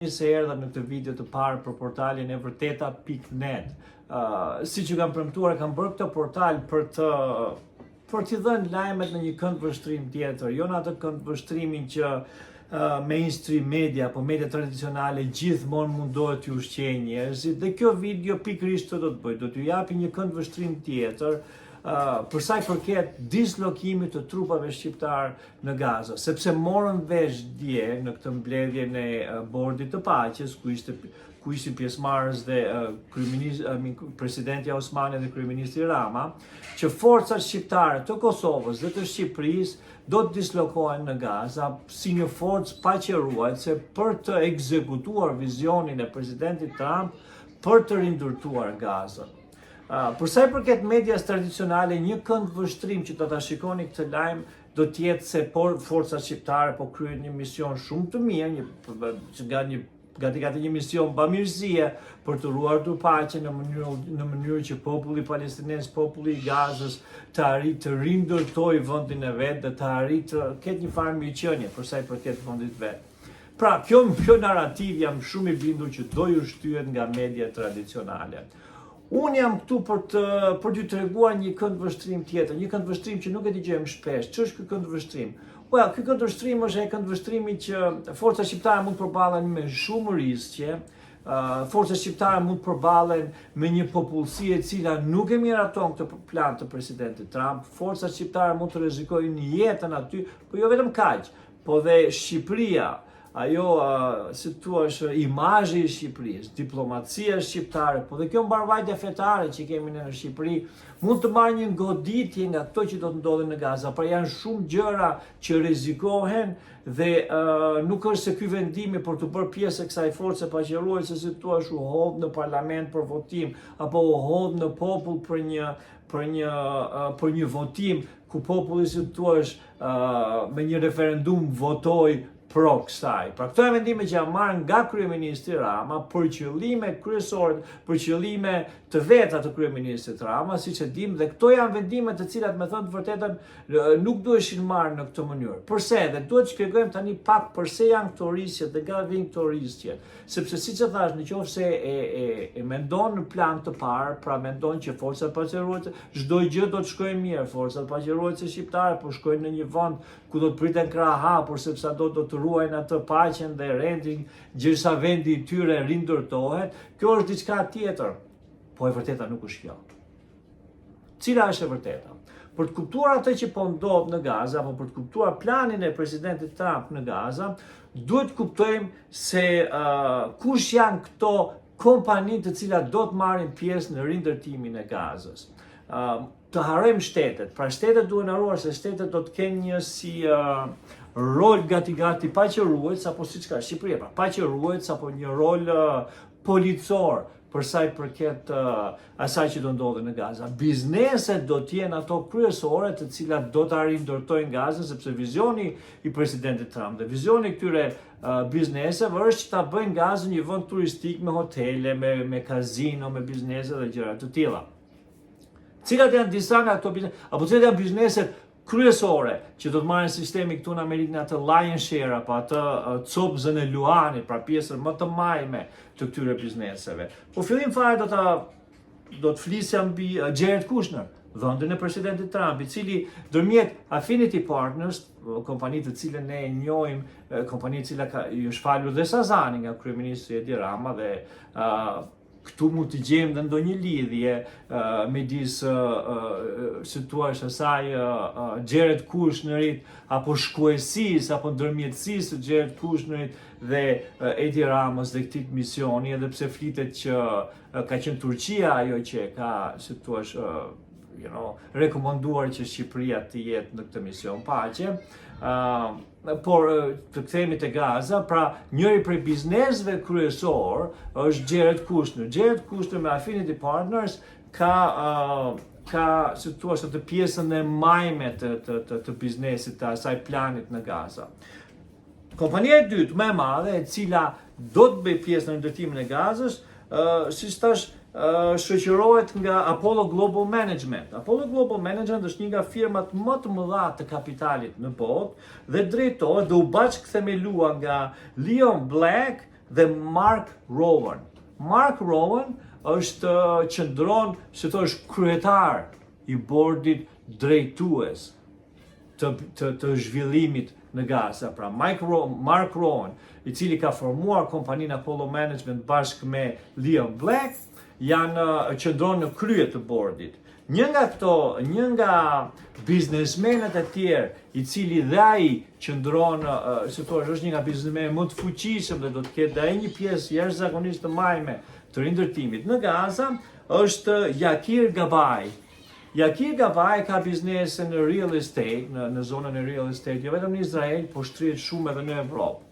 Mirë se erdhët në këtë video të parë për portalin e vërteta.net. Uh, siç ju kam premtuar, kam bërë këtë portal për të për t'i dhënë lajmet në një këndvështrim tjetër, jo në atë këndvështrimin që uh, mainstream media apo media tradicionale gjithmonë mundohet t'ju ushqejë njerëzit dhe kjo video pikërisht këtë do të bëjë, do t'ju japi një këndvështrim tjetër uh, për sa i përket dislokimit të trupave shqiptar në Gaza, sepse morëm vesh dje në këtë mbledhjen e bordit të paqes ku ishte ku ishin pjesëmarrës dhe kryeministri presidentja Osmani dhe kryeministri Rama, që forcat shqiptare të Kosovës dhe të Shqipërisë do të dislokohen në Gaza si një forcë paqeruajtëse për të ekzekutuar vizionin e presidentit Trump për të rindërtuar Gazën. Për sa i përket medias tradicionale, një këndvështrim që do ta shikoni këtë lajm do të jetë se por forcat shqiptare po kryejnë një mision shumë të mirë, një që nga një gati gati një mision bamirësie për të ruajtur paqen në mënyrë në mënyrë që populli palestinez, populli i Gazës të arrijë të rindërtojë vendin e vet dhe të arrijë të ketë një farë mirëqenie për sa i përket vendit vet. Pra, kjo kjo narrativë jam shumë i bindur që do ju shtyhet nga media tradicionale. Unë jam këtu për të për t'ju treguar një këndvështrim tjetër, një këndvështrim që nuk e dëgjojmë shpesh. Ç'është ky këndvështrim? Well, ky këndvështrim është ai këndvështrimi që forcat shqiptare mund të përballen me shumë risqe, uh, forcat shqiptare mund të përballen me një popullsi e cila nuk e miraton këtë plan të presidentit Trump, forcat shqiptare mund të rrezikojnë jetën aty, po jo vetëm kaq, po dhe Shqipëria, ajo, si të thuash, imazhi i Shqipërisë, diplomacia shqiptare, po dhe kjo mbarëvajtja fetare që kemi ne në Shqipëri, mund të marrë një goditje nga këto që do të ndodhin në Gaza. Pra janë shumë gjëra që rrezikohen dhe uh, nuk është se ky vendimi për t'u bërë pjesë e kësaj force paqeruajtëse, si të thuash, u hodh në parlament për votim apo u hodh në popull për një për një uh, për një votim ku populli si të thuash uh, me një referendum votoi pro kësaj. Pra këto janë vendime që janë marrë nga kryeministri Rama për qëllime kryesore, për qëllime të veta të kryeministrit Rama, siç e dimë, dhe këto janë vendime të cilat me thënë të vërtetën nuk duheshin marrë në këtë mënyrë. Përse? Dhe duhet të shpjegojmë tani pak përse janë këto risqe dhe nga vijnë këto risqe. Sepse siç e thashë, në qoftë se e, e, e mendon në plan të parë, pra mendon që forcat paqeruajtëse, çdo gjë do të shkojë mirë, forcat paqeruajtëse shqiptare po shkojnë në një vend ku do të priten krahëhapur, sepse ato do të ruajnë atë paqen dhe rendin gjersa vendi i tyre rindërtohet, kjo është diçka tjetër. Po e vërteta nuk është kjo. Cila është e vërteta? Për të kuptuar atë që po ndodh në Gaza apo për të kuptuar planin e presidentit Trump në Gaza, duhet të kuptojmë se uh, kush janë këto kompani të cilat do të marrin pjesë në rindërtimin e Gazës. Uh, të harrojmë shtetet, pra shtetet duhen harruar se shtetet do të kenë një si uh, rol gati gati paqeruajtës apo siç ka Shqipëria, pra paqeruajtës apo një rol uh, policor për sa i përket uh, asaj që do ndodhë në Gaza. Bizneset do të jenë ato kryesore të cilat do ta rindërtojnë Gazën sepse vizioni i presidentit Trump dhe vizioni i këtyre uh, bizneseve është që ta bëjnë Gazën një vend turistik me hotele, me me kazino, me biznese dhe gjëra të tilla. Cilat janë disa nga këto biznese, apo cilat janë bizneset kryesore që do të marrin sistemi këtu në Amerikë në atë lion share apo atë copëzën e luanit, pra pjesën më të majme të këtyre bizneseve. Po fillim fare do ta do të flisja mbi Jared Kushner, dhëndrin e presidentit Trump, i cili ndërmjet Affinity Partners, kompani të cilën ne e njohim, kompani e cila ka i është falur dhe Sazani nga kryeministri Edi Rama dhe uh, Këtu mund të gjejmë dhe ndonjë lidhje uh, midis uh, uh, si të thuash asaj uh, Jared Kushnerit apo shkuesisë apo ndërmjetësisë së Jared Kushnerit dhe uh, Edi Ramës dhe këtij misioni, edhe pse flitet që uh, ka qenë Turqia ajo që e ka, si të thuash, uh, you know, rekomanduar që Shqipëria të jetë në këtë mision paqe. Uh, Por të kthehemi te Gaza, pra njëri prej biznesve kryesor është Jared Kushner. Jared Kushner me Affinity Partners ka uh, ka si të thuash atë pjesën e majme të të të, të biznesit të asaj planit në Gaza. Kompania e dytë më e madhe e cila do të bëjë pjesë në ndërtimin e Gazës, uh, siç thashë, uh, shoqërohet nga Apollo Global Management. Apollo Global Management është një nga firmat më të mëdha të kapitalit në botë dhe drejtohet dhe u bashkëthemelua nga Leon Black. dhe Mark Rowan. Mark Rowan është qëndron, si të është kryetar i bordit drejtues të, të, të zhvillimit në Gaza. Pra Mike Ro, Mark Rowan, i cili ka formuar kompaninë Apollo Management bashkë me Leon Black, janë qëndron në krye të bordit. Një nga këto, një nga biznesmenët e tjerë, i cili dhe ai qëndron, si thua, është një nga biznesmenët më të fuqishëm dhe do të ketë dhe ai një pjesë jashtëzakonisht të majme të rindërtimit në Gaza, është Jakir Gabay. Jakir Gabay ka biznese në real estate, në, në zonën e real estate, jo vetëm në Izrael, po shtrihet shumë edhe në Evropë.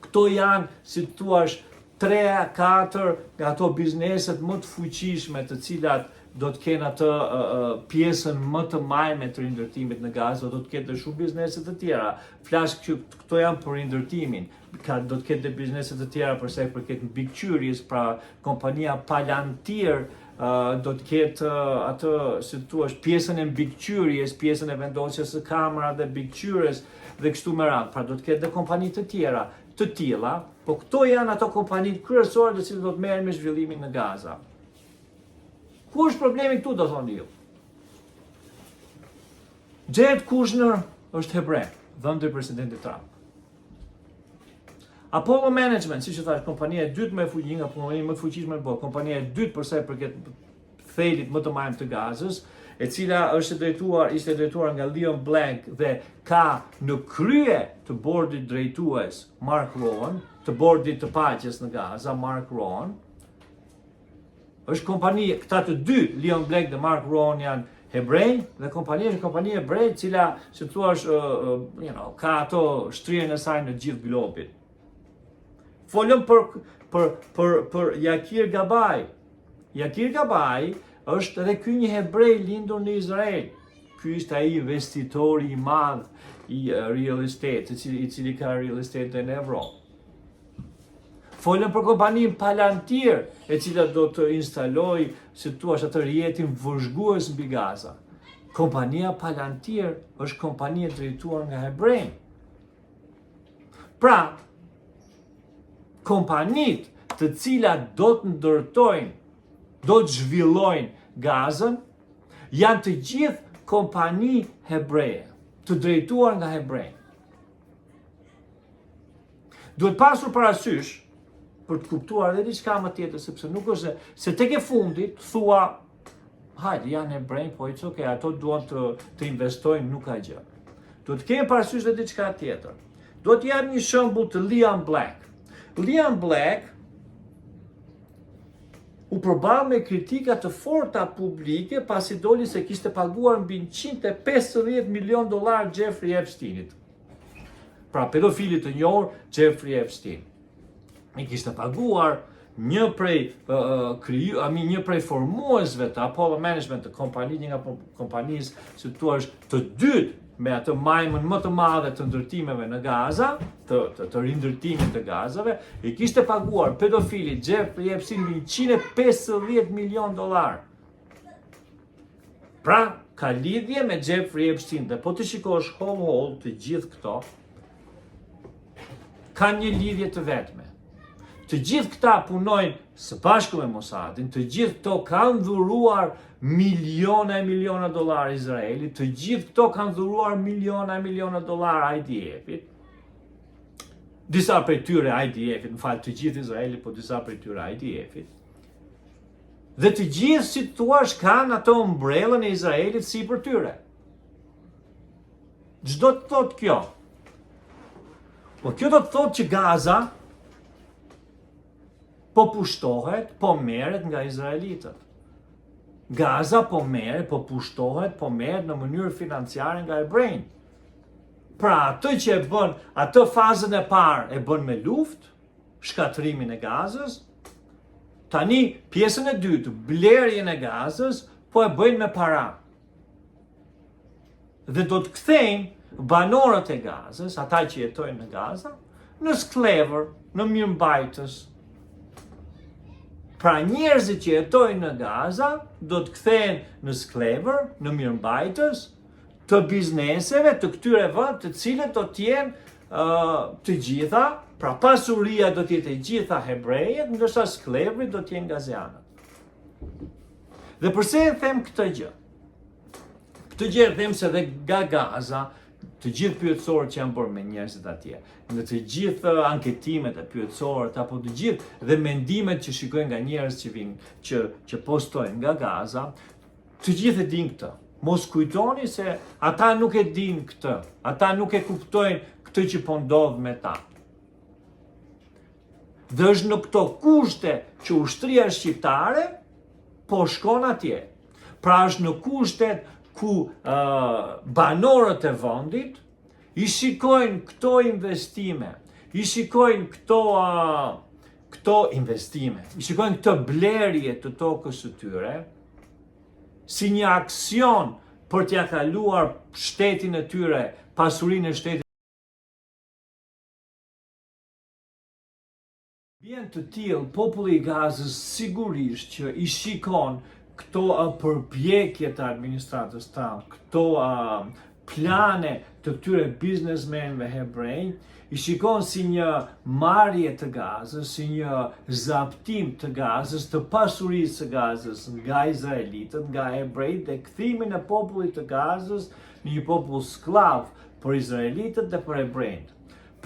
Këto janë, si të thuash, 3, 4 nga ato bizneset më të fuqishme të cilat do të kenë atë uh, pjesën më të majme të rindërtimit në Gaza, do të ketë dhe shumë biznese të tjera. Flas që këto janë për rindërtimin, ka do të ketë dhe biznese të tjera për sa i përket mbikëqyrjes, pra kompania Palantir uh, do të ketë uh, atë, si të thuash, pjesën e mbikëqyrjes, pjesën e vendosjes së kamerave dhe mbikëqyrjes dhe kështu me radhë. Pra do të ketë dhe kompani të tjera të tilla, po këto janë ato kompanitë kryesore të cilat do të merren me zhvillimin në Gaza. Ku është problemi këtu, do thoni ju? Jared Kushner është hebre, dhëndri i presidentit Trump. Apollo Management, siç e thash, kompania e dytë më e fuqishme, nga kompania më të fuqishme në botë, kompania e dytë për sa i përket thelit më të majmë të Gazës, e cila është drejtuar, ishte drejtuar nga Leon Black dhe ka në krye të bordit drejtues Mark Rowan, të bordit të paqes në Gaza, Mark Rowan, është kompani, këta të dy, Leon Black dhe Mark Rowan janë hebrej dhe kompania është kompani hebrej, e cila, si thua, është, uh, you know, ka ato shtrirjen e saj në gjithë globin. Folëm për për për për Jakir Gabay. Jakir Gabay është edhe ky një hebrej lindur në Izrael. Ky ishte ai investitori i madh i real estate, i cili, i cili ka real estate në Evropë. Folëm për kompaninë Palantir, e cila do të instaloj, si thua, atë rrjetin vëzhgues mbi Gaza. Kompania Palantir është kompani e drejtuar nga hebrej. Pra, kompanit të cilat do të ndërtojnë, do të zhvillojnë Gazën, janë të gjithë kompani hebreje, të drejtuar nga hebrej. Duhet pasur parasysh për të kuptuar edhe diçka më tjetër, sepse nuk është se, se tek e fundit thua, hajde, janë hebrej, po it's okay, ato duan të, të investojnë, nuk ka gjë. Duhet të kemi parasysh edhe diçka tjetër. Do të jap një shembull të Leon Black. Leon Black u përball me kritika të forta publike pasi doli se kishte paguar mbi 150 milion dollar Jeffrey Epsteinit. Pra pedofilit të njohur Jeffrey Epstein. I kishte paguar një prej uh, kriju, I mean, një prej formuesve të Apollo Management të kompanisë, një nga kompanisë, si thua është të dytë me atë majmën më të madhe të ndërtimeve në Gaza, të, të, të rindërtimit të Gazave, i kishte paguar pedofilit Jeffrey Epstein mbi 150 milion dollar. Pra, ka lidhje me Jeffrey Epstein dhe po të shikosh holl holl të gjithë këto, kanë një lidhje të vetme. Të gjithë këta punojnë së bashku me Mossadin, të gjithë këto kanë dhuruar miliona e miliona dollar Izraelit, të gjithë këto kanë dhuruar miliona e miliona dollar IDF-it. Disa prej tyre IDF-it, më fal, të gjithë Izraelit, po disa prej tyre IDF-it. Dhe të gjithë, si të thuash, kanë ato ombrellën e Izraelit si për tyre. Ç'do të thotë kjo? Po kjo do të thotë që Gaza po pushtohet, po merret nga izraelitët. Gaza po merret, po pushtohet, po merret në mënyrë financiare nga hebrejt. Pra atë që e bën, atë fazën e parë e bën me luftë, shkatërrimin e Gazës, tani pjesën e dytë, blerjen e Gazës, po e bëjnë me para. Dhe do të kthejnë banorët e Gazës, ata që jetojnë në Gaza, në skllevër, në mirëmbajtës. Pra njerëzit që jetojnë në Gaza do të kthehen në skllevër, në mirëmbajtës të bizneseve të këtyre vend, të cilët do të jenë uh, të gjitha Pra pasuria do të jetë e gjitha hebreje, ndërsa skllevërit do të jenë gazianët. Dhe përse e them këtë gjë? Këtë gjë e them se dhe nga Gaza, të gjithë pyetësorët që janë bërë me njerëzit atje, në të gjithë anketimet e pyetësorët apo të gjithë dhe mendimet që shikojnë nga njerëz që vijnë, që që postojnë nga Gaza, të gjithë e dinë këtë. Mos kujtoni se ata nuk e dinë këtë, ata nuk e kuptojnë këtë që po ndodh me ta. Dhe është në këto kushte që ushtria shqiptare po shkon atje. Pra është në kushtet ku uh, banorët e vendit i shikojnë këto investime, i shikojnë këto uh, këto investime, i shikojnë këtë blerje të tokës së tyre si një aksion për t'ia kaluar shtetin e tyre, pasurinë e shtetit Ambient të tillë, populli i Gazës sigurisht që i shikon këto përpjekje të administratës Trump, këto plane të këtyre biznesmenëve hebrenj, i shikon si një marrje të Gazës, si një zaptim të Gazës, të pasurisë së Gazës nga izraelitët, nga hebrejtë dhe kthimin e popullit të Gazës në një popull skllav për izraelitët dhe për hebrejtë.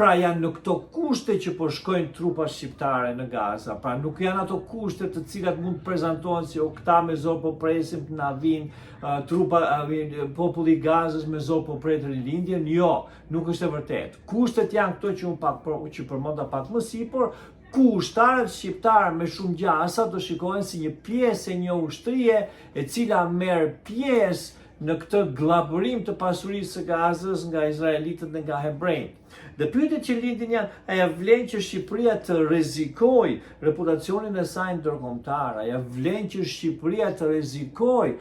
Pra janë në këto kushte që po shkojnë trupat shqiptare në Gaza, pra nuk janë ato kushte të cilat mund të prezantohen si o këta me zor po presim të na vijnë uh, trupa uh, vinë, populli i Gazës me zor po pret rilindjen, jo, nuk është e vërtetë. Kushtet janë këto që unë pak për, që përmenda pak më sipër, ku ushtarët shqiptarë me shumë gjasa do shikohen si një pjesë e një ushtrie e cila merr pjesë në këtë gllabërim të pasurisë së Gazës nga izraelitët dhe nga hebrenjtë. Dhe pyetjet që lindin janë, a ja vlen që Shqipëria të rrezikojë reputacionin e saj ndërkombëtar, a ja vlen që Shqipëria të rrezikojë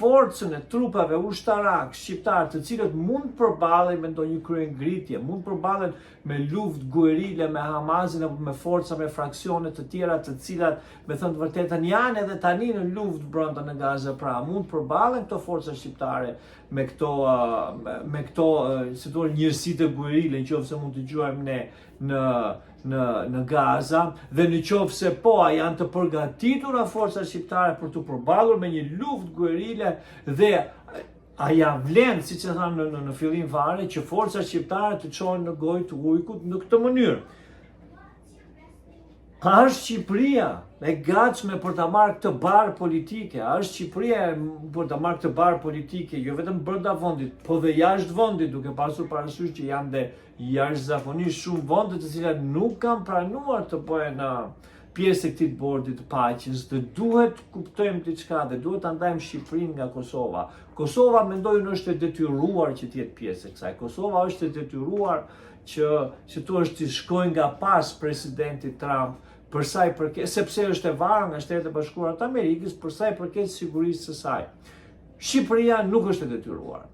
forcën e trupave ushtarakë shqiptarë, të cilët mund të përballen me ndonjë kryengritje, mund të përballen me luftë guerile me Hamasin apo me forca me fraksione të tjera të cilat, me thënë të vërtetën, janë edhe tani në luftë brenda në Gaza, pra mund të përballen këto forca shqiptare me këto me këto si thua njësitë guerile, në qoftë se mund t'i quajmë ne në në në Gaza dhe në qoftë se po a janë të përgatitura forcat shqiptare për t'u përballur me një luftë guerile dhe A ja vlen, siç e thamë në, në, në fillim fare, që forcat shqiptare të çohen në gojë të ujkut në këtë mënyrë? A është Shqipëria e gatshme për ta marrë këtë barrë politike? A është Shqipëria për ta marrë këtë barrë politike, jo vetëm brenda vendit, po dhe jashtë vendit, duke pasur parasysh që janë dhe jashtëzakonisht shumë vende të cilat nuk kanë pranuar të bëhen pjesë e këtij bordit të paqes dhe duhet të kuptojmë diçka dhe duhet ta ndajmë Shqipërinë nga Kosova. Kosova mendoj unë është e detyruar që të jetë pjesë e kësaj. Kosova është e detyruar që si thua t'i shkojë nga pas presidentit Trump për sa i përket sepse është e varur nga Shtetet e Bashkuara të Amerikës për sa i përket sigurisë së saj. Shqipëria nuk është e detyruar.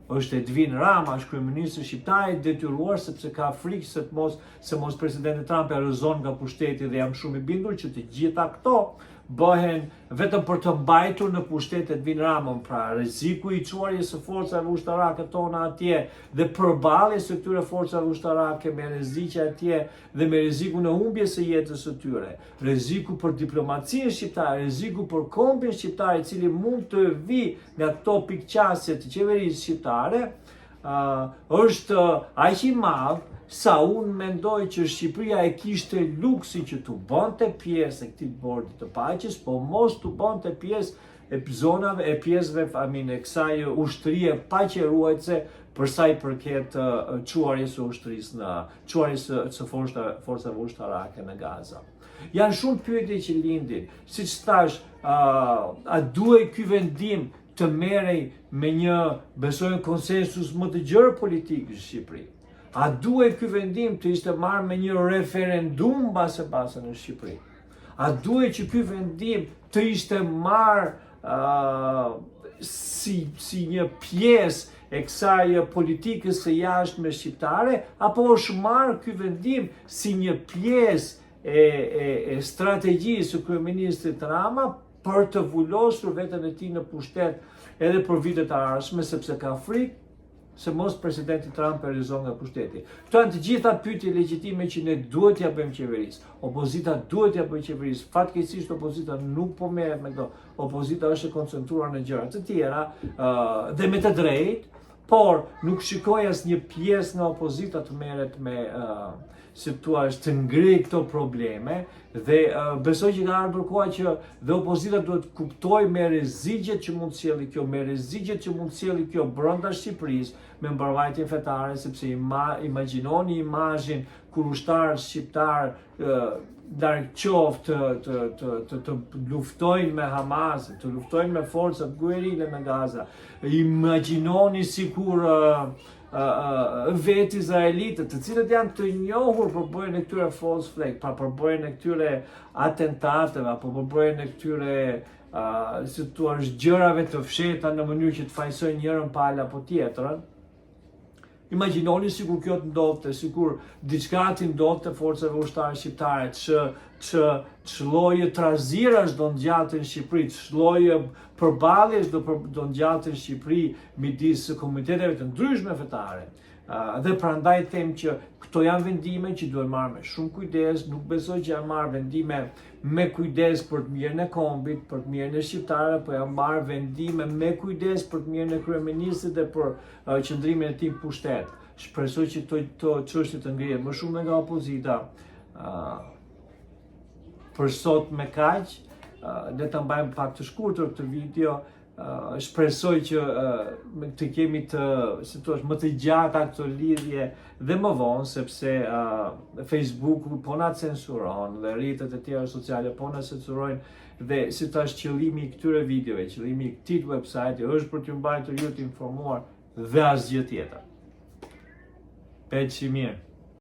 Është Edvin Rama, është kryeministri shqiptar i detyruar sepse ka frikë se të mos se mos presidenti Trump e rrëzon nga pushteti dhe jam shumë i bindur që të gjitha këto bëhen vetëm për të mbajtur në pushtet Edvin Ramën, pra rreziku i çuarjes së forcave ushtarake tona atje dhe përballjes së këtyre forcave ushtarake me rreziqe atje dhe me rrezikun e humbjes së jetës së tyre, rreziku për diplomacinë shqiptare, rreziku për kombin shqiptar i cili mund të vijë nga këto pikëqasje të qeverisë shqiptare, është aq i madh sa unë mendoj që Shqipëria e kishte luksin që t'u bënte pjesë e këtij bordi të paqes, po mos t'u bënte pjesë e zonave, e pjesëve, I mean, e kësaj ushtrie paqeruajtëse për sa i përket çuarjes së ushtrisë në çuarjes së, së forcave, forcave ushtarake në Gaza. Janë shumë pyetje që lindin. Siç thashë, uh, a duhej ky vendim të merrej me një, besoj, konsensus më të gjerë politik në Shqipëri? A duhej ky vendim të ishte marrë me një referendum mbase mbase në Shqipëri? A duhej që ky vendim të ishte marrë uh, si, si një pjesë e kësaj politikës së jashtme shqiptare, apo është marrë ky vendim si një pjesë e, e, e strategjisë së kryeministrit Rama për të vulosur veten e tij në pushtet edhe për vitet e ardhshme, sepse ka frikë Se mos presidenti Trump e rrëzon nga pushteti. Këto janë të gjitha pyetje legjitime që ne duhet t'ia bëjmë qeverisë. Opozita duhet t'ia bëjë qeverisë. Fatkeqësisht opozita nuk po merret me këto. Opozita është e koncentruar në gjëra të tjera, uh, dhe me të drejtë, por nuk shikoj asnjë pjesë nga opozita të merret me uh, si të thuash, të ngrijë këto probleme dhe uh, besoj që ka ardhur koha që dhe opozita duhet të kuptojë me rreziqet që mund të sjelli kjo, me rreziqet që mund të sjelli kjo brenda Shqipërisë me mbarëvajtjen fetare, sepse ima, imagjinoni imazhin kur ushtarët shqiptarë uh, larg qoftë të, të, të, të, të luftojnë me Hamas, të luftojnë me forcat guerile në Gaza. Imagjinoni sikur uh, vetë izraelitët, të cilët janë të njohur për bërjen e këtyre false flag, pra për bërjen e këtyre atentateve apo për bërjen e këtyre uh, si të thuash gjërave të fshehta në mënyrë që të fajsojnë njërën palë apo tjetrën. Imagjinoni sikur kjo të ndodhte, sikur diçka të ndodhte forcave ushtare shqiptare, që që ç'lloj trazirash do ngjallte në Shqipëri, ç'lloj përballjesh do për, do ngjallte në Shqipëri midis komuniteteve të ndryshme fetare. Uh, dhe prandaj them që këto janë vendime që duhen marrë me shumë kujdes, nuk besoj që janë marrë vendime me kujdes për të mirën e kombit, për të mirën e shqiptarëve, po janë marrë vendime me kujdes për të mirën e kryeministrit dhe për uh, qëndrimin e tij në pushtet. Shpresoj që këto këto çështje të ngrihen më shumë nga opozita. Uh, për sot me kaq, le ta mbajmë pak të shkurtër këtë video, shpresoj që me të kemi të, si thua, më të gjata këto lidhje dhe më vonë, sepse uh, Facebooku po na censuron dhe rrjetet e tjera sociale po na censurojnë dhe si thash qëllimi i këtyre videove, qëllimi i këtij website është për t'ju mbajtur ju të informuar dhe asgjë tjetër. Peçi mirë.